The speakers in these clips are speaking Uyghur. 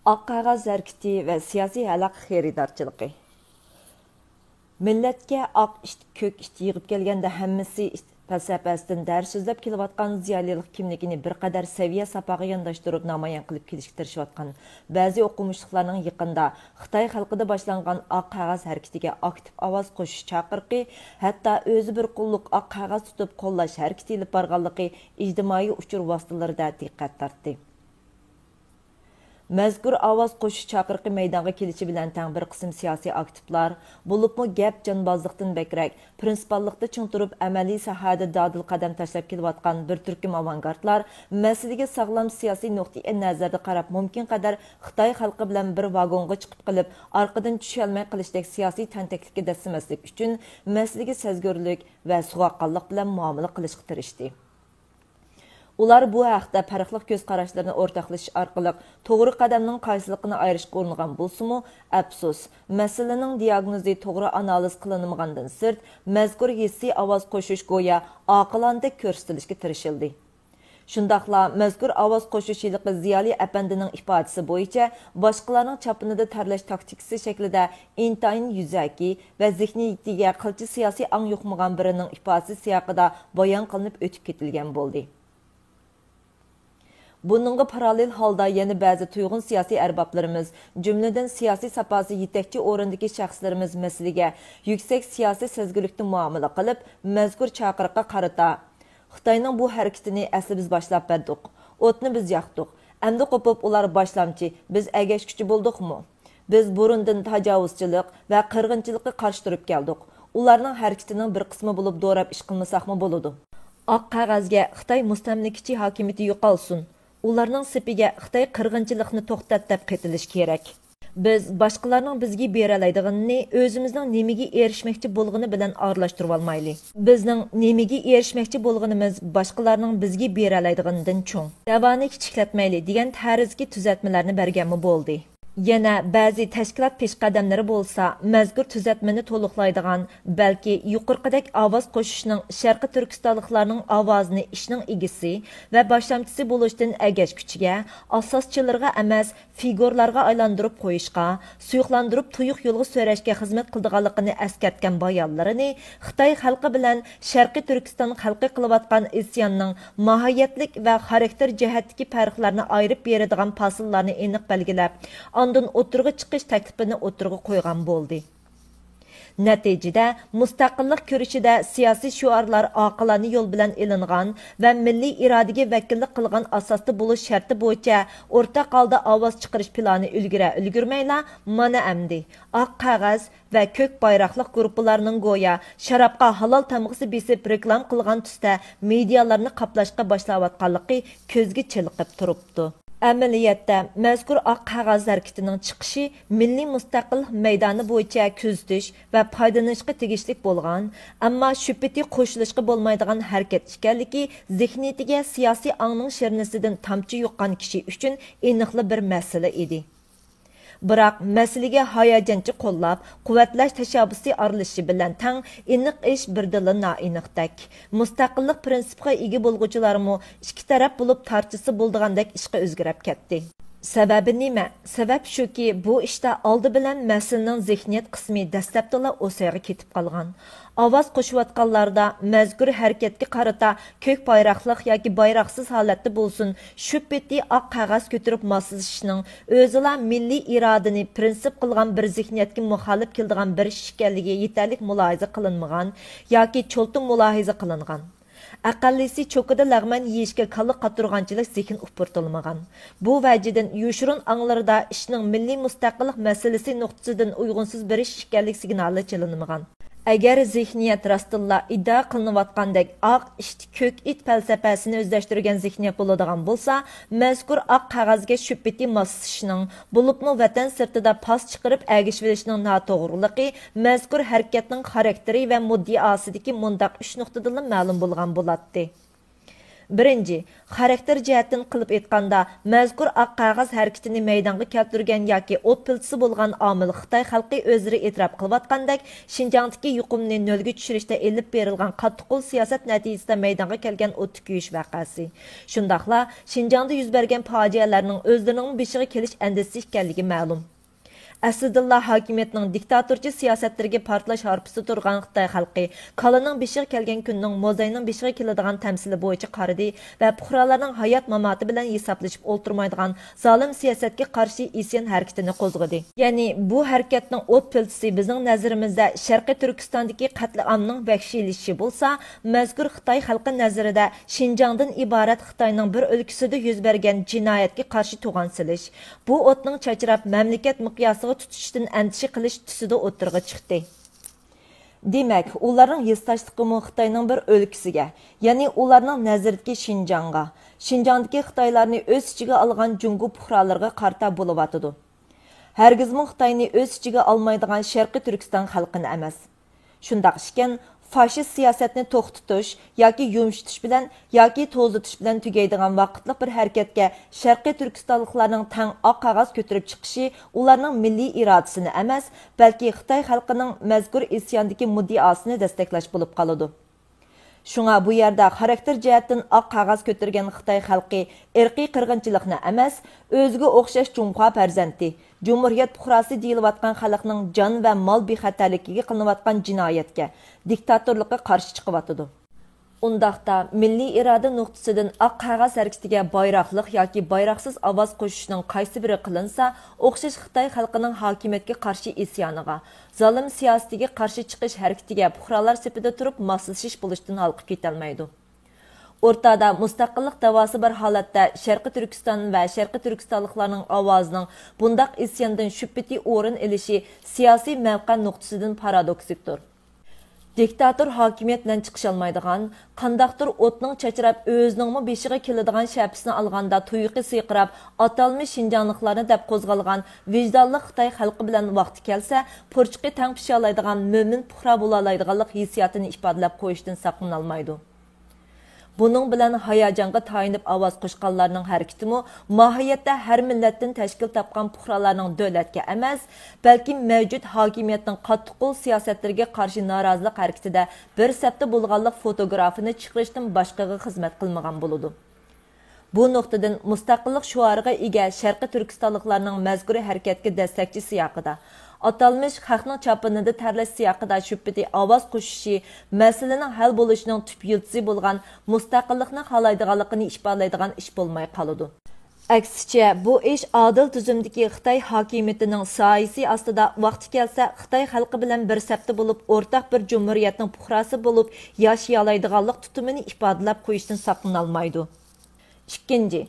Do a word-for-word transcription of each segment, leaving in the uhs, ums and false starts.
ئاق قەغەز ھەرىكىتى ۋە سىياسىي ھەلەق خېرىدارچىلىقى. مىللەتكە ئاق ئىت، كۆك ئىت يىغىپ كەلگەندە ھەممىسى ئىت پەلسەپەسىدىن دەرس سۆزلەپ كېلىۋاتقان زىيالىيلىق كىملىكىنى بىر قەدەر سەۋىيە ساپاغا يانداشتۇرۇپ نامايان قىلىپ كېلىشكە تىرىشىۋاتقان بەزى ئوقۇمۇشلۇقلارنىڭ يېقىندا خىتاي خەلقىدە باشلانغان ئاق قەغەز ھەرىكىتىگە ئاكتىپ ئاۋاز قوشۇش چاقىرىقى، ھەتتا ئۆزى بىر قوللۇق ئاق قەغەز تۇتۇپ قوللاش ھەرىكىتى ئېلىپ بارغانلىقى ئىجتىمائىي ئۇچۇر ۋاسىتىلىرىدە دىققەت تارتتى. مەزكۇر ئاۋاز قوشۇش چاقىرىقى مەيدانغا كېلىشى بىلەن تەڭ بىر قىسىم سىياسىي ئاكتىپلار، بولۇپمۇ گەپ جانبازلىقتىن بەكرەك، پىرىنسىپاللىقتا چىڭ تۇرۇپ، ئەمەلىي ساھەدە دادىل قەدەم تاشلاپ كېلىۋاتقان بىر تۈركۈم ئاۋانگارتلار مەسىلىگە ساغلام سىياسىي نۇقتىئى نەزەردە قاراپ، مۇمكىن قەدەر خىتاي خەلقى بىلەن بىر ۋاگونغا چىقىپ قېلىپ، ئارقىدىن چۈشەلمەي قېلىشتەك سىياسىي تەنتەكلىككە دەسسىمەسلىك ئۈچۈن، مەسىلىگە سەزگۈرلۈك ۋە سوغۇققانلىق بىلەن مۇئامىلە قىلىشقا تىرىشتى. ئۇلار بۇ ھەقتە پەرقلىق كۆز قاراشلىرىنى ئورتاقلىشىش ئارقىلىق توغرا قەدەمنىڭ قايسىلىقىنى ئايرىشقا ئۇرۇنغان بولسىمۇ، ئەپسۇس، مەسىلىنىڭ دىياگنوزى توغرا ئانالىز قىلىنمىغاندىن سىرت، مەزكۇر ھېسسىي ئاۋاز قوشۇش گويا ئاقىلانىدەك كۆرسىتىلىشكە تىرىشىلدى. شۇنداقلا مەزكۇر ئاۋاز قوشۇش ھېلىقى زىيالىي ئەپەندىنىڭ ئىپادىسى بويىچە باشقىلارنىڭ چاپىنىدا تەرلەش تاكتىكىسى شەكلىدە ئىنتايىن يۈزەكى ۋە زېھنىيىتىگە قىلچە سىياسىي ئاڭ يۇقمىغان بىرىنىڭ ئىپادىسى سىياقىدا بايان قىلىنىپ ئۆتۈپ كېتىلگەن بولدى. بۇنىڭغا پاراللېل ھالدا يەنە بەزى تۇيغۇن سىياسىي ئەربابلىرىمىز، جۈملىدىن سىياسىي ساپاسى يېتەكچى ئورۇندىكى شەخسلىرىمىز مەسىلىگە يۈكسەك سىياسىي سەزگۈرلۈكتە مۇئامىلە قىلىپ، مەزكۇر چاقىرىققا قارىتا، خىتاينىڭ بۇ ھەرىكىتىنى ئەسلى بىز باشلاپ بەردۇق. ئوتنى بىز ياقتۇق. ئەمدى قوپۇپ ئۇلار باشلامچى، بىز ئەگەشكۈچى بولدۇقمۇ؟ بىز بۇرۇندىن تاجاۋۇزچىلىق ۋە قىرغىنچىلىققا قارشى تۇرۇپ كەلدۇق. ئۇلارنىڭ ھەرىكىتىنىڭ بىر قىسمى بولۇپ دوراپ ئىش قىلمىساقمۇ بولىدۇ. ئاق قەغەزگە خىتاي مۇستەملىكىچى ھاكىمىيىتى يوقالسۇن، ئۇلارنىڭ سېپىگە خىتاي قىرغىنچىلىقنى توختات دەپ قېتىلىش كېرەك. بىز باشقىلارنىڭ بىزگە بېرەلەيدىغىنىنى ئۆزىمىزنىڭ نېمىگە ئېرىشمەكچى بولغىنى بىلەن ئارىلاشتۇرۇۋالمايلى. بىزنىڭ نېمىگە ئېرىشمەكچى بولغىنىمىز باشقىلارنىڭ بىزگە بېرەلەيدىغىنىدىن چوڭ. دەۋانى كىچىكلەتمەيلى دېگەن تەرزدىكى تۈزەتمىلەرنى بەرگەنمۇ بولدى. يەنە بەزى تەشكىلات پېشقەدەملىرى بولسا مەزكۇر تۈزەتمىنى تولۇقلايدىغان، بەلكى يۇقىرىقىدەك ئاۋاز قوشۇشنىڭ شەرقىي تۈركىستانلىقلارنىڭ ئاۋازىنى ئىشنىڭ ئىگىسى ۋە باشلامچىسى بولۇشتىن ئەگەشكۈچىگە، ئاساسچىلىرىغا ئەمەس، فىگۇرلارغا ئايلاندۇرۇپ قويۇشقا، سۇيۇقلاندۇرۇپ تۇيۇق يولغا سۆرەشكە خىزمەت قىلىدىغانلىقىنى ئەسكەرتكەن بايانلىرىنى خىتاي خەلقى بىلەن شەرقىي تۈركىستان خەلقى قىلىۋاتقان ئىسياننىڭ ماھىيەتلىك ۋە خاراكتېر جەھەتتىكى پەرقلەرنى ئايرىپ بېرىدىغان پاسىللارنى ئېنىق بەلگىلەپ، ئاندىن ئوتتۇرىغا چىقىش تەكلىپىنى ئوتتۇرىغا قويغان بولدى. نەتىجىدە، مۇستەقىللىق كۈرىشىدە سىياسىي شوئارلار ئاقىلانە يول بىلەن ئېلىنغان ۋە مىللىي ئىرادىگە ۋەكىللىك قىلغان ئاساستا بولۇش شەرتى بويىچە ئورتاق ھالدا ئاۋاز چىقىرىش پىلانى ئۈلگۈرە ئۈلگۈرمەيلا، مانا ئەمدى ئاق قەغەز ۋە كۆك بايراقلىق گۇرۇپپىلارنىڭ گويا شارابقا ھالال تامغىسى بېسىپ رېكلام قىلغان تۈستە مېدىيالارنى قاپلاشقا باشلاۋاتقانلىقى كۆزگە چېلىقىپ تۇرۇپتۇ. ئەمەلىيەتتە، مەزكۇر ئاق قەغەز ھەرىكىتىنىڭ چىقىشى مىللىي مۇستەقىللىق مەيدانى بويىچە كۆزىتىش ۋە پايدىلىنىشقا تېگىشلىك بولغان، ئەمما شۈبھىتى قوشۇلۇشقا بولمايدىغان ھەرىكەت ئىكەنلىكى زېھنىيىتىگە سىياسىي ئاڭنىڭ شىرنىسىدىن تامچە يۇققان كىشى ئۈچۈن ئېنىقلا بىر مەسىلە ئىدى. بىراق، مەسىلىگە ھاياجانچە قوللاپ، قۇۋۋەتلەش تەشەببۇسى ئارىلىشىشى بىلەن تەڭ ئېنىق ئىش بىردىنلا نائېنىقتەك. مۇستەقىللىق پىرىنسىپىغا ئىگە بولغۇچىلارمۇ ئىككى تەرەپ بولۇپ تارتىشسا بولىدىغاندەك ئىشقا ئۆزگىرەپ كەتتى. سەۋەبى نېمە؟ سەۋەب شۇكى، بۇ ئىشتا ئالدى بىلەن مەسىلىنىڭ زېھنىيەت قىسمى دەسلەپتىلا ئوسايغا كېتىپ قالغان. ئاۋاز قوشۇۋاتقانلاردا مەزكۇر ھەرىكەتكە قارىتا كۆك بايراقلىق ياكى بايراقسىز ھالەتتە بولسۇن، شۈبھىتى ئاق قەغەز كۆتۈرۈپ ماسلىشىشنىڭ ئۆزىلا مىللىي ئىرادىنى پىرىنسىپ قىلغان بىر زېھنىيەتكە مۇخالىپ كېلىدىغان بىر ئىش ئىكەنلىكى يېتەرلىك مۇلاھىزە قىلىنمىغان ياكى چولتا مۇلاھىزە قىلىنغان. ئەقەللىسى چوكىدا لەغمەن يېيىشكە كاللا قاتۇرغانچىلىك زېھىن ئۇپرىتىلمىغان. بۇ ۋەجىدىن يوشۇرۇن ئاڭلىرىدا ئىشنىڭ مىللىي مۇستەقىللىق مەسىلىسى نۇقتىسىدىن ئۇيغۇنسىز بىر ئىش ئىكەنلىك سىگنالى چېلىنمىغان. ئەگەر زېھنىيەت راستتىنلا ئىدىئا قىلىنىۋاتقاندەك ئاق ئىت، كۆك ئىت پەلسەپەسىنى ئۆزلەشتۈرگەن زېھنىيەت بولىدىغان بولسا، مەزكۇر ئاق قەغەزگە شۈبھىتى ماسلىشىشنىڭ، بولۇپمۇ ۋەتەن سىرتىدا پاس چىقىرىپ ئەگىشىۋېلىشنىڭ ناتوغرىلىقى مەزكۇر ھەرىكەتنىڭ خاراكتېرى ۋە مۇددىئاسىدىكى مۇنداق ئۈچ نۇقتىدىنلا مەلۇم بولغان بولاتتى. بىرىنچى، خاراكتېر جەھەتتىن قىلىپ ئېيتقاندا، مەزكۇر ئاق قەغەز ھەرىكىتىنى مەيدانغا كەلتۈرگەن ياكى ئوت پىلتىسى بولغان ئامىل خىتاي خەلقى ئۆزلىرى ئېتىراپ قىلىۋاتقاندەك، شىنجاڭدىكى يۇقۇمنى نۆلگە چۈشۈرۈشتە ئېلىپ بېرىلغان قاتتىققول سىياسەت نەتىجىسىدە مەيدانغا كەلگەن ئوتتا كۆيۈش ۋەقەسى. شۇنداقلا شىنجاڭدا يۈز بەرگەن پاجىئەلەرنىڭ ئۆزلىرىنىڭمۇ بېشىغا كېلىش ئەندىزىسى ئىكەنلىكى مەلۇم. ئەسلىدىنلا ھاكىمىيەتنىڭ دىكتاتورچە سىياسەتلىرىگە پارتلاش ھارپىسى تۇرغان خىتاي خەلقى كالىنىڭ بېشىغا كەلگەن كۈننىڭ موزاينىڭ بېشىغا كېلىدىغان تەمسىلى بويىچە قارىدى ۋە پۇقرالارنىڭ ھايات-ماماتى بىلەن ھېسابلىشىپ ئولتۇرمايدىغان زالىم سىياسەتكە قارشى ئىسيان ھەرىكىتىنى قوزغىدى. يەنى بۇ ھەرىكەتنىڭ ئوت پىلتىسى بىزنىڭ نەزىرىمىزدە شەرقىي تۈركىستاندىكى قەتلىئامنىڭ ۋەھشىيلىشىشى بولسا، مەزكۇر خىتاي خەلقى نەزىرىدە شىنجاڭدىن ئىبارەت خىتاينىڭ بىر ئۆلكىسىدە يۈز بەرگەن جىنايەتكە قارشى توغان سېلىش، بۇ ئوتنىڭ چاچراپ، مەملىكەت مىقياسىغا تۇتىشىدىن ئەندىشە قىلىش تۈسىدە ئوتتۇرىغا چىقتى. دېمەك، ئۇلارنىڭ ھېسداشلىقىمۇ خىتاينىڭ بىر ئۆلكىسىگە، يەنى ئۇلارنىڭ نەزىرىدىكى شىنجاڭغا، شىنجاڭدىكى خىتايلارنى ئۆز ئىچىگە ئالغان جۇڭگو پۇقرالىرىغا قارىتا بولۇۋاتىدۇ. ھەرگىزمۇ خىتاينى ئۆز ئىچىگە ئالمايدىغان شەرقىي تۈركىستان خەلقىنى ئەمەس. شۇنداق ئىكەن، فاشىست سىياسەتنى توختىتىش ياكى يۇمشىتىش بىلەن ياكى توزۇتۇش بىلەن تۈگەيدىغان ۋاقىتلىق بىر ھەرىكەتكە شەرقىي تۈركىستانلىقلارنىڭ تەڭ ئاق قەغەز كۆتۈرۈپ چىقىشى ئۇلارنىڭ مىللىي ئىرادىسىنى ئەمەس، بەلكى خىتاي خەلقىنىڭ مەزكۇر ئىسياندىكى مۇددىئاسىنى دەستەكلەش بولۇپ قالىدۇ. شۇڭا بۇ يەردە خاراكتېر جەھەتتىن ئاق قەغەز كۆتۈرگەن خىتاي خەلقى ئىرقىي قىرغىنچىلىقنى ئەمەس، ئۆزىگە ئوخشاش جۇڭخۇا پەرزەنتى، جۇمھۇرىيەت پۇقراسى دېيىلىۋاتقان خەلقنىڭ جان ۋە مال بىخەتەرلىكىگە قىلىنىۋاتقان جىنايەتكە، دىكتاتورلۇققا قارشى چىقىۋاتىدۇ. ئۇنداقتا، مىللىي ئىرادە نۇقتىسىدىن ئاق قەغەز ھەرىكىتىگە بايراقلىق ياكى بايراقسىز ئاۋاز قوشۇشنىڭ قايسى بىرى قىلىنسا، ئوخشاش خىتاي خەلقىنىڭ ھاكىمىيەتكە قارشى ئىسيانىغا، زالىم سىياسىتىگە قارشى چىقىش ھەرىكىتىگە پۇقرالار سېپىدا تۇرۇپ ماسلىشىش بولۇشتىن ھالقىپ كېتەلمەيدۇ. ئورتادا مۇستەقىللىق داۋاسى بار ھالەتتە شەرقىي تۈركىستان ۋە شەرقىي تۈركىستانلىقلارنىڭ ئاۋازىنىڭ بۇنداق ئىسياندىن شۈبھىتى ئورۇن ئېلىشى سىياسىي مەۋقە نۇقتىسىدىن پارادوكسىكتۇر. دىكتاتور ھاكىمىيەت بىلەن چىقىشالمايدىغان، قانداقتۇر ئوتنىڭ چاچراپ ئۆزىنىڭمۇ بېشىغا كېلىدىغان شەپىسىنى ئالغاندا تۇيىقى سىرقىراپ، ئاتالمىش شىنجاڭلىقلارنى دەپ قوزغالغان ۋىجدانلىق خىتاي خەلقى بىلەن ۋاقتى كەلسە پۇرچىقى تەڭ پىشالايدىغان مۆمىن پۇقرا بولالايدىغانلىق ھېسسىياتىنى ئىپادىلەپ قويۇشتىن ساقلىنالمايدۇ. بۇنىڭ بىلەن ھاياجانغا تايىنىپ ئاۋاز قوشقانلارنىڭ ھەرىكىتىمۇ ماھىيەتتە ھەر مىللەتتىن تەشكىل تاپقان پۇقرالارنىڭ دۆلەتكە ئەمەس، بەلكى مەۋجۇت ھاكىمىيەتنىڭ قاتتىققول سىياسەتلىرىگە قارشى نارازىلىق ھەرىكىتىدە بىر سەپتە بولغانلىق فوتوگرافىنى چىقىرىشتىن باشقىغا خىزمەت قىلمىغان بولىدۇ. بۇ نۇقتىدىن مۇستەقىللىق شوئارىغا ئىگە شەرقىي تۈركىستانلىقلارنىڭ مەزكۇر ھەرىكەتكە دەستەكچى سىياقىدا، ئاتالمىش خەقنىڭ چاپىنىدا تەرلەش سىياقىدا شۈبھىتى ئاۋاز قوشۇشى مەسىلىنىڭ ھەل بولۇشىنىڭ تۈپ يىلتىزى بولغان مۇستەقىللىقنى خالايدىغانلىقىنى ئىپادىلەيدىغان ئىش بولماي قالىدۇ. ئەكسىچە، بۇ ئىش ئادىل تۈزۈمدىكى خىتاي ھاكىمىيىتىنىڭ سايىسى ئاستىدا ۋاقتى كەلسە خىتاي خەلقى بىلەن بىر سەپتە بولۇپ، ئورتاق بىر جۇمھۇرىيەتنىڭ پۇقراسى بولۇپ ياشىيالايدىغانلىق تۇتۇمىنى ئىپادىلەپ قويۇشتىن ساقلىنالمايدۇ. ئىككىنچى،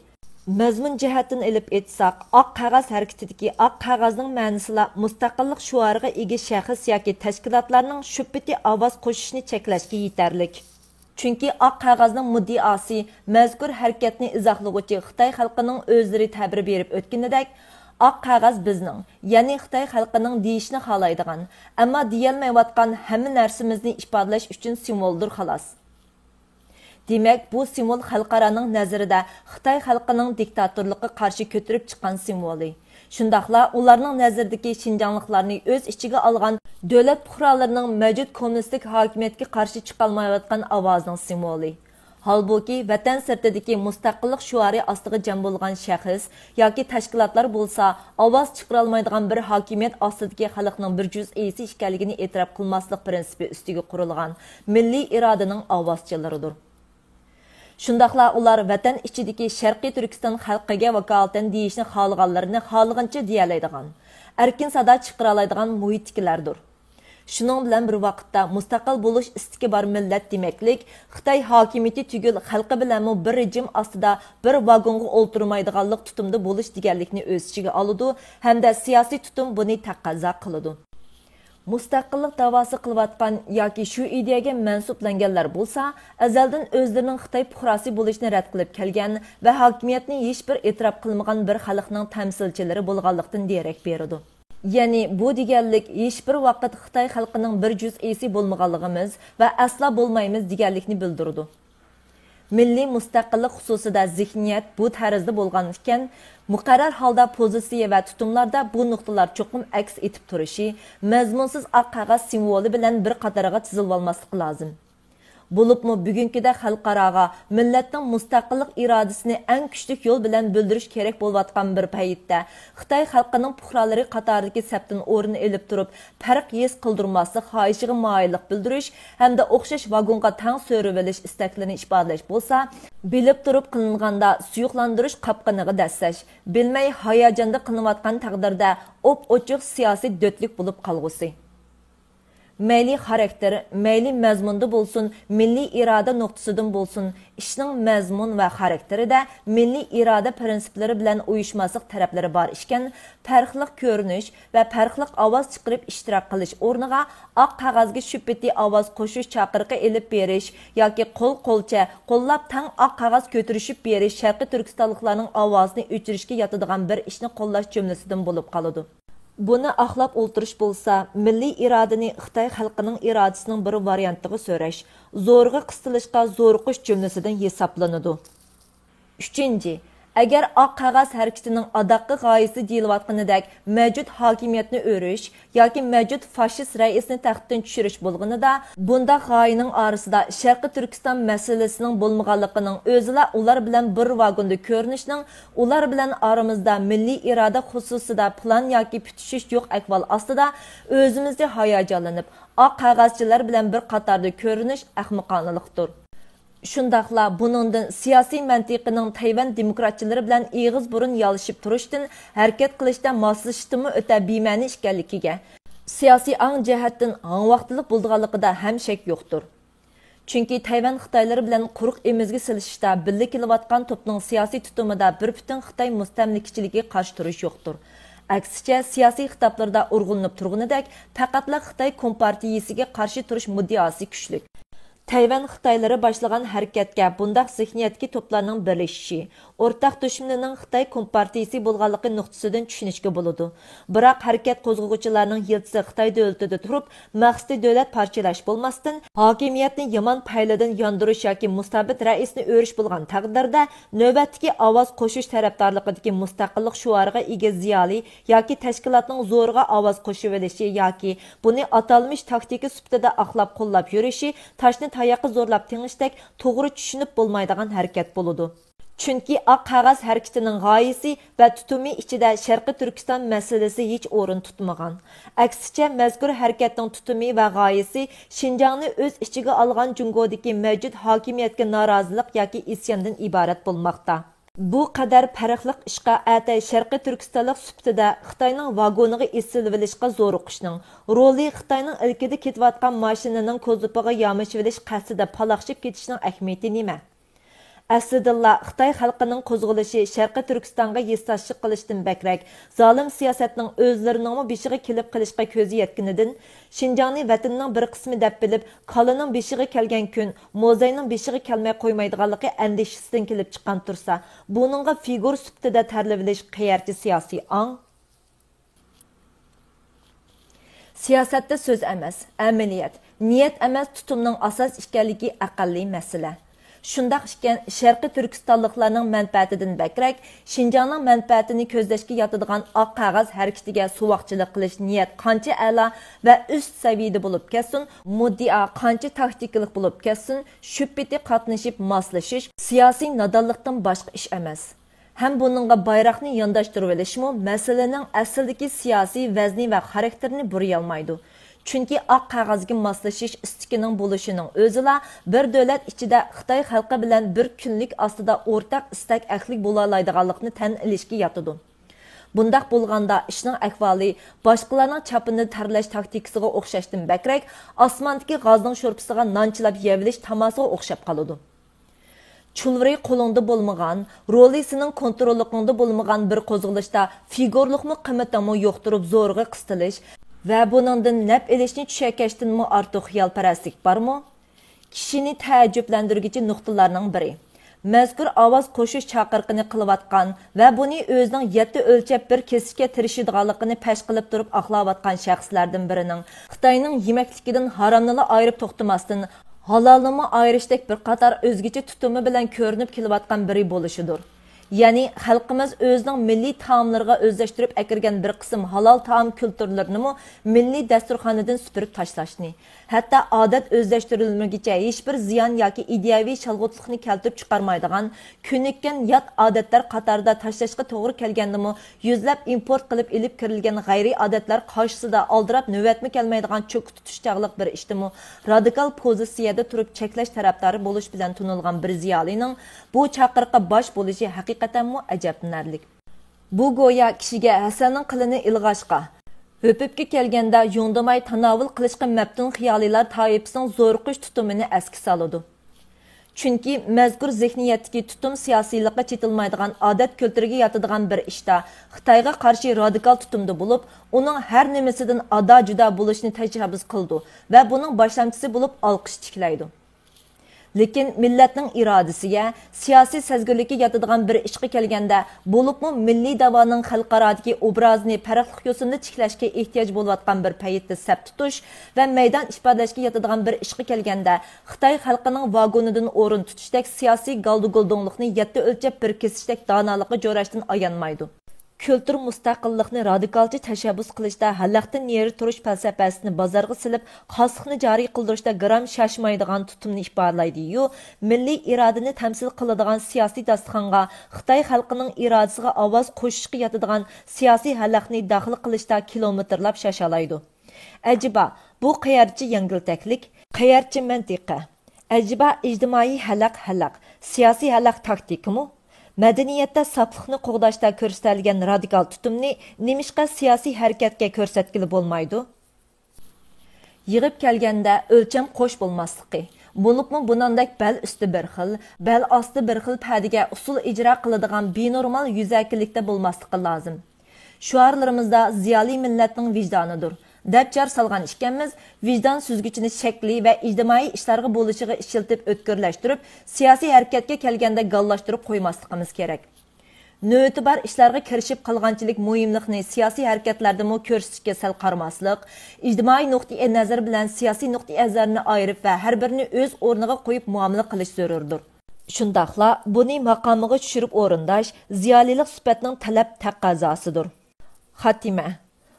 مەزمۇن جەھەتتىن ئېلىپ ئېيتساق، ئاق قەغەز ھەرىكىتىدىكى ئاق قەغەزنىڭ مەنىسىلا مۇستەقىللىق شوئارىغا ئىگە شەخس ياكى تەشكىلاتلارنىڭ شۈبھىتى ئاۋاز قوشۇشىنى چەكلەشكە يېتەرلىك. چۈنكى ئاق قەغەزنىڭ مۇددىئاسى، مەزكۇر ھەرىكەتنى ئىزاھلىغۇچى خىتاي خەلقىنىڭ ئۆزلىرى تەبىر بېرىپ ئۆتكىنىدەك، ئاق قەغەز بىزنىڭ، يەنى خىتاي خەلقىنىڭ دېيىشنى خالايدىغان، ئەمما دېيەلمەيۋاتقان ھەممە نەرسىمىزنى ئىپادىلەش ئۈچۈن سىمۋولدۇر، خالاس. دېمەك، بۇ سىمۋول خەلقئارانىڭ نەزىرىدە خىتاي خەلقىنىڭ دىكتاتورلۇققا قارشى كۆتۈرۈپ چىققان سىمۋولى. شۇنداقلا ئۇلارنىڭ نەزىرىدىكى شىنجاڭلىقلارنى ئۆز ئىچىگە ئالغان دۆلەت پۇقرالىرىنىڭ مەۋجۇت كوممۇنىستىك ھاكىمىيەتكە قارشى چىقالمايۋاتقان ئاۋازىنىڭ سىمۋولى. ھالبۇكى، ۋەتەن سىرتىدىكى مۇستەقىللىق شوئارى ئاستىغا جەم بولغان شەخس ياكى تەشكىلاتلار بولسا ئاۋاز چىقىرالمايدىغان بىر ھاكىمىيەت ئاستىدىكى خەلقنىڭ بىر جۈزئىسى ئىكەنلىكىنى ئېتىراپ قىلماسلىق پىرىنسىپى ئۈستىگە قۇرۇلغان مىللىي ئىرادىنىڭ ئاۋازچىلىرىدۇر. شۇنداقلا ئۇلار ۋەتەن ئىچىدىكى شەرقىي تۈركىستان خەلقىگە ۋاكالىتەن دېيىشنى خالىغانلىرىنى خالىغىنىچە دېيەلەيدىغان، ئەركىن سادا چىقىرالايدىغان مۇھىتتىكىلەردۇر. شۇنىڭ بىلەن بىر ۋاقىتتا، مۇستەقىل بولۇش ئىستىكى بار مىللەت دېمەكلىك، خىتاي ھاكىمىيىتى تۈگۈل، خەلقى بىلەنمۇ بىر رېجىم ئاستىدا بىر ۋاگونغا ئولتۇرمايدىغانلىق تۇتۇمدا بولۇش دېگەنلىكنى ئۆز ئىچىگە ئالىدۇ ھەمدە سىياسىي تۇتۇم بۇنى تەقەززا قىلىدۇ. مۇستەقىللىق داۋاسى قىلىۋاتقان ياكى شۇ ئىدىيەگە مەنسۇپلانغانلار بولسا، ئەزەلدىن ئۆزلىرىنىڭ خىتاي پۇقراسى بولۇشنى رەت قىلىپ كەلگەن ۋە ھاكىمىيەتنى ھېچبىر ئېتىراپ قىلمىغان بىر خەلقنىڭ تەمسىلچىلىرى بولغانلىقتىن دېرەك بېرىدۇ. يەنى بۇ دېگەنلىك ھېچبىر ۋاقىت خىتاي خەلقىنىڭ بىر جۈزئىسى بولمىغانلىقىمىز ۋە ئەسلا بولمايمىز دېگەنلىكنى بىلدۈرىدۇ. مىللىي مۇستەقىللىق خۇسۇسىدا زېھنىيەت بۇ تەرزدە بولغان ئىكەن، مۇقەررەر ھالدا پوزىتسىيە ۋە تۇتۇملاردا بۇ نۇقتىلار چوقۇم ئەكس ئېتىپ تۇرۇشى، مەزمۇنسىز ئاق قەغەز سىمۋولى بىلەن بىر قاتارغا تىزىلىۋالماسلىقى لازىم. بولۇپمۇ بۈگۈنكىدەك خەلقئاراغا مىللەتنىڭ مۇستەقىللىق ئىرادىسىنى ئەڭ كۈچلۈك يول بىلەن بىلدۈرۈش كېرەك بولۇۋاتقان بىر پەيتتە، خىتاي خەلقىنىڭ پۇقرالىرى قاتارىدىكى سەپتىن ئورۇن ئېلىپ تۇرۇپ، پەرق ھېس قىلدۇرماسلىق خاھىشىغا مايىللىق بىلدۈرۈش ھەمدە ئوخشاش ۋاگونغا تەڭ سۆرىۋېلىش ئىستەكلىرىنى ئىپادىلەش بولسا، بىلىپ تۇرۇپ قىلىنغاندا سۇيۇقلاندۇرۇش قاپقىنىغا دەسسەش، بىلمەي ھاياجاندا قىلىنىۋاتقان تەقدىردە ئوپئوچۇق سىياسىي دۆتلۈك بولۇپ قالغۇسى. مەيلى خاراكتېر، مەيلى مەزمۇندا بولسۇن، مىللىي ئىرادە نۇقتىسىدىن بولسۇن، ئىشنىڭ مەزمۇن ۋە خاراكتېرىدە مىللىي ئىرادە پىرىنسىپلىرى بىلەن ئۇيۇشماسلىق تەرەپلىرى بار ئىكەن، پەرقلىق كۆرۈنۈش ۋە پەرقلىق ئاۋاز چىقىرىپ ئىشتىراك قىلىش ئورنىغا، ئاق قەغەزگە شۈپپىتى ئاۋاز قوشۇش چاقىرىقى ئېلىپ بېرىش ياكى قول قولچە قوللاپ تەڭ ئاق قەغەز كۆتۈرۈشۈپ بېرىش شەرقىي تۈركىستانلىقلارنىڭ ئاۋازىنى ئۆچۈرۈشكە ياتىدىغان بىر ئىشنى قوللاش جۈملىسىدىن بولۇپ قالىدۇ. بۇنى ئاقلاپ ئولتۇرۇش بولسا، مىللىي ئىرادىنى خىتاي خەلقىنىڭ ئىرادىسىنىڭ بىر ۋارىيانتىغا سۆرەش، زورىغا قىستىلىشقا زورۇقۇش جۈملىسىدىن ھېسابلىنىدۇ. ئۈچىنچى، ئەگەر ئاق قەغەز ھەرىكىتىنىڭ ئاداققى غايىسى دېيىلىۋاتقىنىدەك مەۋجۇت ھاكىمىيەتنى ئۆرۈش ياكى مەۋجۇت فاشىست رەئىسنى تەختتىن چۈشۈرۈش بولغىنىدا، بۇنداق غايىنىڭ ئارىسىدا شەرقىي تۈركىستان مەسىلىسىنىڭ بولمىغانلىقىنىڭ ئۆزىلا ئۇلار بىلەن بىر ۋاگوندا كۆرۈنۈشنىڭ، ئۇلار بىلەن ئارىمىزدا مىللىي ئىرادە خۇسۇسىدا پىلان ياكى پۈتۈشۈش يوق ئەھۋال ئاستىدا ئۆزىمىزنى ھاياجانلىنىپ، ئاق قەغەزچىلەر بىلەن بىر قاتاردا كۆرۈنۈش ئەخمىقانىلىقتۇر. شۇنداقلا بۇنىڭدىن سىياسىي مەنتىقىنىڭ تەيۋەن دېموكراتچىلىرى بىلەن ئېغىز بۇرۇن يالىشىپ تۇرۇشتىن، ھەرىكەت قىلىشتا ماسلىشىشتىنمۇ ئۆتە بىمەنە ئىكەنلىكىگە، سىياسىي ئاڭ جەھەتتىن ھاڭۋاقتىلىق بولىدىغانلىقىدا ھەم شەك يوقتۇر. چۈنكى تەيۋەن خىتايلىرى بىلەن قۇرۇق ئېمىزگە سېلىشىشتا بىللە كېلىۋاتقان توپنىڭ سىياسىي تۇتۇمىدا بىر پۈتۈن خىتاي مۇستەملىكىچىلىكىگە قارشى تۇرۇش يوقتۇر. ئەكسىچە، سىياسىي خىتابلىرىدا ئۇرغۇلىنىپ تۇرغىنىدەك، پەقەتلا خىتاي كومپارتىيىسىگە قارشى تۇرۇش مۇددىئاسى كۈچلۈك. تەيۋەن خىتايلىرى باشلىغان ھەرىكەتكە بۇنداق زېھنىيەتتىكى توپلارنىڭ بىرلىشىشى، ئورتاق دۈشمىنىنىڭ خىتاي كومپارتىيىسى بولغانلىقى نۇقتىسىدىن چۈشىنىشكە بولىدۇ. بىراق ھەرىكەت قوزغىغۇچىلارنىڭ يىلتىزى خىتاي دۆلىتىدە تۇرۇپ، مەقسىتى دۆلەت پارچىلاش بولماستىن، ھاكىمىيەتنى يامان پەيلىدىن ياندۇرۇش ياكى مۇستەبىت رەئىسنى ئۆرۈش بولغان تەقدىردە، نۆۋەتتىكى ئاۋاز قوشۇش تەرەپدارلىقىدىكى مۇستەقىللىق شوئارىغا ئىگە زىيالىي ياكى تەشكىلاتنىڭ زورىغا ئاۋاز قوشۇۋېلىشى ياكى بۇنى ئاتالمىش تاكتىكا سۈپىتىدە ئاقلاپ قوللاپ يۈرۈشى تاشنى تاياققا زورلاپ تېڭىشتەك توغرا چۈشىنىپ بولمايدىغان ھەرىكەت بولىدۇ. چۈنكى ئاق قەغەز ھەرىكىتىنىڭ غايىسى ۋە تۇتۇمى ئىچىدە شەرقىي تۈركىستان مەسىلىسى ھېچ ئورۇن تۇتمىغان. ئەكسىچە، مەزكۇر ھەرىكەتنىڭ تۇتۇمى ۋە غايىسى شىنجاڭنى ئۆز ئىچىگە ئالغان جۇڭگودىكى مەۋجۇت ھاكىمىيەتكە نارازىلىق ياكى ئىسياندىن ئىبارەت بولماقتا. بۇ قەدەر پەرقلىق ئىشقا ئەتەي شەرقىي تۈركىستانلىق سۈپىتىدە خىتاينىڭ ۋاگونىغا ئېسىلىۋېلىشقا زورۇقۇشنىڭ رولى خىتاينىڭ ئىلكىدە كېتىۋاتقان ماشىنىنىڭ كوزۇپىغا يامىشىۋېلىش قەستىدە پالاقشىپ كېتىشنىڭ ئەھمىيىتى نېمە؟ ئەسلىدىنلا خىتاي خەلقىنىڭ قوزغىلىشى شەرقىي تۈركىستانغا ھېسداشلىق قىلىشتىن بەكرەك، زالىم سىياسەتنىڭ ئۆزلىرىنىڭمۇ بېشىغا كېلىپ قېلىشقا كۆزى يەتكىنىدىن، شىنجاڭنى ۋەتىنىنىڭ بىر قىسمى دەپ بىلىپ، كالىنىڭ بېشىغا كەلگەن كۈن موزاينىڭ بېشىغا كەلمەي قويمايدىغانلىقى ئەندىشىسىدىن كېلىپ چىققان تۇرسا، بۇنىڭغا فىگۇر سۈپىتىدە تەرلىۋېلىش قەيەرچە سىياسىي ئاڭ؟ سىياسەتتە سۆز ئەمەس، ئەمەلىيەت، نىيەت ئەمەس، تۇتۇمنىڭ ئاساس ئىكەنلىكى ئەقەللىي مەسىلە. شۇنداق ئىكەن، شەرقىي تۈركىستانلىقلارنىڭ مەنپەئەتىدىن بەكرەك، شىنجاڭنىڭ مەنپەئەتىنى كۆزلەشكە ياتىدىغان ئاق قەغەز ھەرىكىتىگە سوۋاقچىلىق قىلىش نىيەت قانچە ئەلا ۋە ئۈست سەۋىيەدە بولۇپ كەتسۇن، مۇددىئا قانچە تاكتىكىلىق بولۇپ كەتسۇن، شۈبھىتى قاتنىشىپ ماسلىشىش سىياسىي نادانلىقتىن باشقا ئىش ئەمەس. ھەم بۇنىڭغا بايراقنى يانداشتۇرۇۋېلىشمۇ مەسىلىنىڭ ئەسلىدىكى سىياسىي ۋەزنى ۋە خاراكتېرىنى بۇرىيالمايدۇ. چۈنكى ئاق قەغەزگە ماسلىشىش ئىستىكىنىڭ بولۇشىنىڭ ئۆزىلا بىر دۆلەت ئىچىدە خىتاي خەلقى بىلەن بىر كۈنلۈك ئاستىدا ئورتاق ئىستەك ئەھلى بولالايدىغانلىقنى تەن ئېلىشكە ياتىدۇ. بۇنداق بولغاندا ئىشنىڭ ئەھۋالى باشقىلارنىڭ چاپىنىنى تەرلەش تاكتىكىسىغا ئوخشاشتىن بەكرەك، ئاسماندىكى غازنىڭ شورپىسىغا نان چىلاپ يەۋېلىش تاماسىغا ئوخشاپ قالىدۇ. چۇلۋۇرى قولۇڭدا بولمىغان، رولى سېنىڭ كونتروللۇقۇڭدا بولمىغان بىر قوزغىلىشتا فىگۇرلۇقمۇ قىممىتىڭمۇ يوقتۇرۇپ زورىغا قىستىلىش ۋە بۇنىڭدىن نەپ ئېلىشنى چۈشەكەشتىنمۇ ئارتۇق خىيالپەرەسلىك بارمۇ؟ كىشىنى تەئەججۈپلەندۈرگۈچى نۇقتىلارنىڭ بىرى، مەزكۇر ئاۋاز قوشۇش چاقىرىقىنى قىلىۋاتقان ۋە بۇنى ئۆزىنىڭ يەتتە ئۆلچەپ بىر كېسىشكە تىرىشىدىغانلىقىنى پەش قىلىپ تۇرۇپ ئاقلاۋاتقان شەخسلەردىن بىرىنىڭ خىتاينىڭ يېمەكلىكىدىن ھارامنىلا ئايرىپ توختىماستىن، ھالالنىمۇ ئايرىشتەك بىر قاتار ئۆزگىچە تۇتۇمى بىلەن كۆرۈنۈپ كېلىۋاتقان بىرى بولۇشىدۇر. يەنى خەلقىمىز ئۆزىنىڭ مىللىي تائاملىرىغا ئۆزلەشتۈرۈپ ئەكىرگەن بىر قىسىم ھالال تائام كۈلتۈرلىرىنىمۇ مىللىي دەستۇرخاندىن سۈپۈرۈپ تاشلاشنى، ھەتتا ئادەت ئۆزلەشتۈرۈلمىگۈچە ھېچبىر زىيان ياكى ئىدىيەۋى شالغۇتلۇقنى كەلتۈرۈپ چىقارمايدىغان، كۆنۈككەن يات ئادەتلەر قاتارىدا تاشلاشقا توغرا كەلگەندىمۇ، يۈزلەپ ئىمپورت قىلىپ ئېلىپ كىرىلگەن غەيرىي ئادەتلەر قارشىسىدا ئالدىراپ نۆۋەتمۇ كەلمەيدىغان چوكا تۇتۇش چاغلىق بىر ئىشتىمۇ رادىكال پوزىتسىيەدە تۇرۇپ چەكلەش تەرەپدارى بولۇش بىلەن تونۇلغان بىر زىيالىينىڭ بۇ چاقىرىققا باش بولۇشى ھەقىقەتەنمۇ ئەجەبلىنەرلىك. بۇ گويا كىشىگە ھەسەلنىڭ قىلىنى ئىلغاشقا، ھۆپۈپكە كەلگەندە يۇڭدىماي تاناۋۇل قىلىشقا مەپتۇن خىيالىيلار تائىپىسىنىڭ زورۇقۇش تۇتۇمىنى ئەسكە سالىدۇ. چۈنكى مەزكۇر زېھنىيەتتىكى تۇتۇم سىياسىيلىققا چېتىلمايدىغان ئادەت كۈلتۈرىگە ياتىدىغان بىر ئىشتا خىتايغا قارشى رادىكال تۇتۇمدا بولۇپ، ئۇنىڭ ھەر نېمىسىدىن ئادا-جۇدا بولۇشىنى تەشەببۇس قىلىدۇ ۋە بۇنىڭ باشلامچىسى بولۇپ ئالقىش تىكلەيدۇ. لېكىن مىللەتنىڭ ئىرادىسىگە، سىياسىي سەزگۈرلۈككە ياتىدىغان بىر ئىشقا كەلگەندە، بولۇپمۇ مىللىي داۋانىڭ خەلقئارادىكى ئوبرازىنى پەرقلىق يوسۇندا تىكلەشكە ئېھتىياج بولۇۋاتقان بىر پەيتتە سەپ تۇتۇش ۋە مەيدان ئىپادىلەشكە ياتىدىغان بىر ئىشقا كەلگەندە، خىتاي خەلقىنىڭ ۋاگونىدىن ئورۇن تۇتۇشتەك سىياسىي گالدۇگۇلدۇڭلۇقنى يەتتە ئۆلچەپ بىر كېسىشتەك دانالىققا جوراشتىن ئايانمايدۇ. كۈلتۈر مۇستەقىللىقنى رادىكالچە تەشەببۇس قىلىشتا ھەلەقتىن نېرى تۇرۇش پەلسەپىسىنى بازارغا سېلىپ، خاسلىقنى جارى قىلدۇرۇشتا گىرام شاشمايدىغان تۇتۇمنى ئىپادىلەيدۇ-يۇ، مىللىي ئىرادىنى تەمسىل قىلىدىغان سىياسىي داستىخانغا خىتاي خەلقىنىڭ ئىرادىسىغا ئاۋاز قوشۇشقا ياتىدىغان سىياسىي ھەلەقنى داخىل قىلىشتا كىلومېتىرلاپ شاشالايدۇ. ئەجەبا، بۇ قەيەرچە يەڭگىلتەكلىك، قەيەرچە مەنتىقە؟ ئەجەبا، ئىجتىمائىي ھەلەق ھەلەق، سىياسىي ھەلەق تاكتىكىمۇ؟ مەدەنىيەتتە ساپلىقنى قوغداشتا كۆرسىتەلىگەن رادىكال تۇتۇمنى نېمىشقا سىياسىي ھەرىكەتكە كۆرسەتكىلى بولمايدۇ؟ يىغىپ كەلگەندە ئۆلچەم قوش بولماسلىقى، بولۇپمۇ بۇنىڭدەك بەل ئۈستى بىر خىل، بەل ئاستى بىر خىل پەدىگە ئۇسسۇل ئىجرا قىلىدىغان بىنورمال يۈزەكىلىكتە بولماسلىقى لازىم. شوئارلىرىمىزدا زىيالىي مىللەتنىڭ ۋىجدانىدۇر، دەپ جار سالغان ئىكەنمىز، ۋىجدان سۈزگۈچىنى شەكلىي ۋە ئىجتىمائىي ئىشلارغا بولۇشىغا ئىشلىتىپ ئۆتكۈرلەشتۈرۈپ، سىياسىي ھەرىكەتكە كەلگەندە گاللاشتۇرۇپ قويماسلىقىمىز كېرەك. نۆۋىتى بار ئىشلارغا كىرىشىپ قالغانچىلىك مۇھىملىقنى سىياسىي ھەرىكەتلەردىمۇ كۆرسىتىشكە سەل قارىماسلىق، ئىجتىمائىي نۇقتىئى نەزەر بىلەن سىياسىي نۇقتىئى نەزەرنى ئايرىپ ۋە ھەر بىرىنى ئۆز ئورنىغا قويۇپ مۇئامىلە قىلىش زۆرۈردۇر. شۇنداقلا بۇنى ماقامىغا چۈشۈرۈپ ئورۇنداش زىيالىيلىق سۈپەتنىڭ تەلەپ تەقەززاسىدۇر. خاتىمە.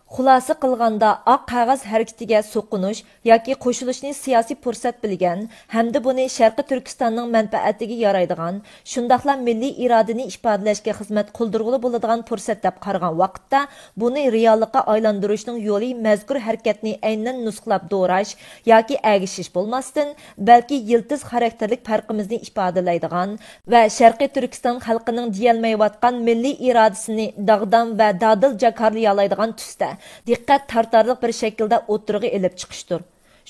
خۇلاسە قىلغاندا، ئاق قەغەز ھەرىكىتىگە سوقۇنۇش ياكى قوشۇلۇشنى سىياسىي پۇرسەت بىلگەن ھەمدە بۇنى شەرقىي تۈركىستاننىڭ مەنپەئەتىگە يارايدىغان، شۇنداقلا مىللىي ئىرادىنى ئىپادىلەشكە خىزمەت قىلدۇرغىلى بولىدىغان پۇرسەت دەپ قارىغان ۋاقىتتا، بۇنى رېئاللىققا ئايلاندۇرۇشنىڭ يولى مەزكۇر ھەرىكەتنى ئەينەن نۇسخىلاپ دوراش ياكى ئەگىشىش بولماستىن، بەلكى يىلتىز خاراكتېرلىك پەرقىمىزنى ئىپادىلەيدىغان ۋە شەرقىي تۈركىستان خەلقىنىڭ دېيەلمەيۋاتقان مىللىي ئىرادىسىنى داغدام ۋە دادىل جاكارلىيالايدىغان تۈستە، دىققەت تارتارلىق بىر شەكىلدە ئوتتۇرىغا ئېلىپ چىقىشتۇر.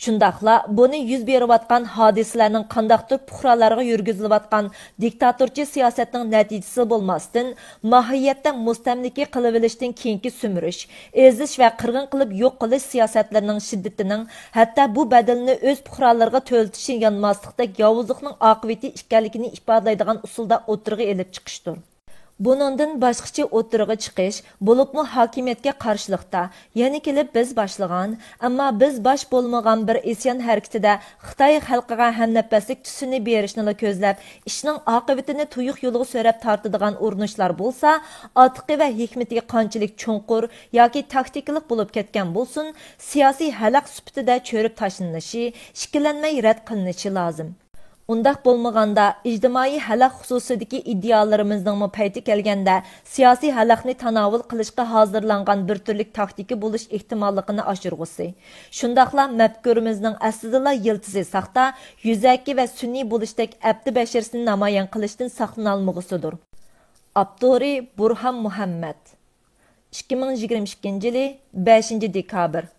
شۇنداقلا بۇنى يۈز بېرىۋاتقان ھادىسىلەرنىڭ قانداقتۇر پۇقرالارغا يۈرگۈزۈلۈۋاتقان دىكتاتورچە سىياسەتنىڭ نەتىجىسى بولماستىن، ماھىيەتتە مۇستەملىكە قىلىۋېلىشتىن كېيىنكى سۈمۈرۈش، ئېزىش ۋە قىرغىن قىلىپ يوق قىلىش سىياسەتلىرىنىڭ شىددىتىنىڭ ھەتتا بۇ بەدىلىنى ئۆز پۇقرالىرىغا تۆلىتىشى يانماسلىقتەك ياۋۇزلۇقنىڭ ئاقىۋىتى ئىكەنلىكىنى ئىپادىلەيدىغان ئۇسۇلدا ئوتتۇرىغا ئېلىپ چىقىشتۇر. بۇنىڭدىن باشقىچە ئوتتۇرىغا چىقىش، بولۇپمۇ ھاكىمىيەتكە قارشىلىقتا، يەنە كېلىپ بىز باشلىغان، ئەمما بىز باش بولمىغان بىر ئىسيان ھەرىكىتىدە خىتاي خەلقىگە ھەمنەپەسلىك تۈسىنى بېرىشنىلا كۆزلەپ، ئىشنىڭ ئاقىۋىتىنى تۇيۇق يولغا سۆرەپ تارتىدىغان ئۇرۇنۇشلار بولسا، ئاتىقى ۋە ھېكمىتى قانچىلىك چوڭقۇر ياكى تاكتىكىلىق بولۇپ كەتكەن بولسۇن، سىياسىي ھەلەق سۈپىتىدە چۆرۈپ تاشلىنىشى، ئىككىلەنمەي رەت قىلىنىشى لازىم. ئۇنداق بولمىغاندا، ئىجتىمائىي ھەلەق خۇسۇسىدىكى ئىدىئاللىرىمىزنىڭمۇ پەيتى كەلگەندە، سىياسىي ھەلەقنى تاناۋۇل قىلىشقا ھازىرلانغان بىر تۈرلۈك تاكتىكا بولۇش ئېھتىماللىقىنى ئاشۇرغۇسى، شۇنداقلا مەپكۇرىمىزنىڭ ئەسلىدىلا يىلتىزى ساختا، يۈزەكى ۋە سۈنئىي بولۇشتەك ئەپتى بەشىرىسىنى نامايان قىلىشتىن ساقلىنالمىغۇسىدۇر. ئاپتورى: بۇرھان مۇھەممەت. ئىككى مىڭ يىگىرمە ئىككىنچى يىلى بەشىنچى دېكابىر.